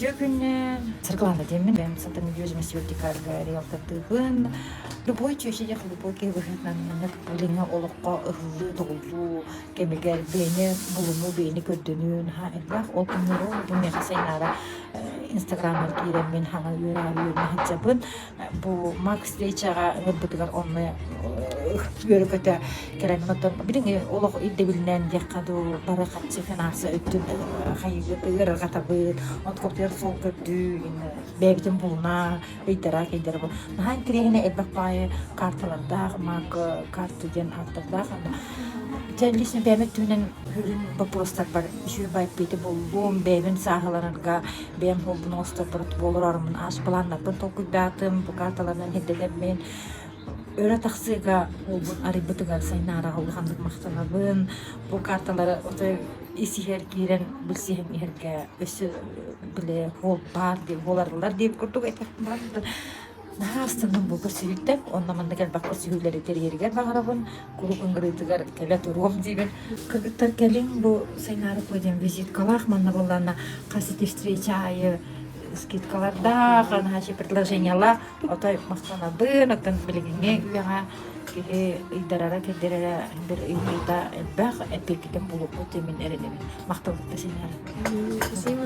Үтүө күннэн Саргылана диэммин, бэйэм Сатан недвижимость вертикальга риэлтордыыбын. Любой чүөчэ любой киһи быһыытынан маннык билиҥҥи олоххо ыһыллыы-тоҕуллуу кэмигэр бэйэни булунуу, бэйэни көрдөнүү наһаа элбэх. Ол кэмнэр ол бу миэхэ сайынаара Инстаграммар киирэммин хаҥа үөрэ үөрэнэ сылдьабын. Бу Макс встречаҕа ыҥырбытыгар онно үөрэ-көтө кэлэн оттон билиҥҥи олох ирдэбилинэн диэххэ дуу бары харчы финанса өттүн хайыыбыт ыарырҕатабыт онтукабытыгар суол көрдүү бэйэбитин булуна ыйдара кэйдэрэ бу наһаа интэриэһинэй элбэх баайы карталардаах мак карта диэн ааттардаах дьэ лично бэйэм өттүнэн сүрүн боппуруостарбар үчүгэй баайпыты буллум бэйэбин сааһыланарга бэйэм холбун оҥосторбор буоларармын аас былааннарбын толкуйдаатым бу карталарынан ирдэнэммин өрө тахсыыга уолбун арыйбытыгар Сайнаараҕа улаханнык махтанабын. Бу карталары отой ис иһэр киирэн билсиһэн иһэргэ өссө били уол баар диэн буоларылар диэн курдук этэх баар. Наһаа астынным бу көрсүһүүттэн. Онно маннык элбэх көрсүһүүлэри тэрийэригэр баҕарабын. Куруук ыҥырыытыгар кэлэ туруом диибин. Кыргыттар кэлиҥ бу Сайнаара диэн визиткалаах манна буоллаҕына хас ити встреча аайы скидкалардаах, наһаа предложениялаах Отой махтанабын, оттон билигиҥҥи үйэҕэ киһи ыйдарара, кэрдэрэрэ бир ыйытыыта элбэх, эппиэккитин булуохпут диэн мин эрэнэбин. Махталлыта синээр. Спасибо.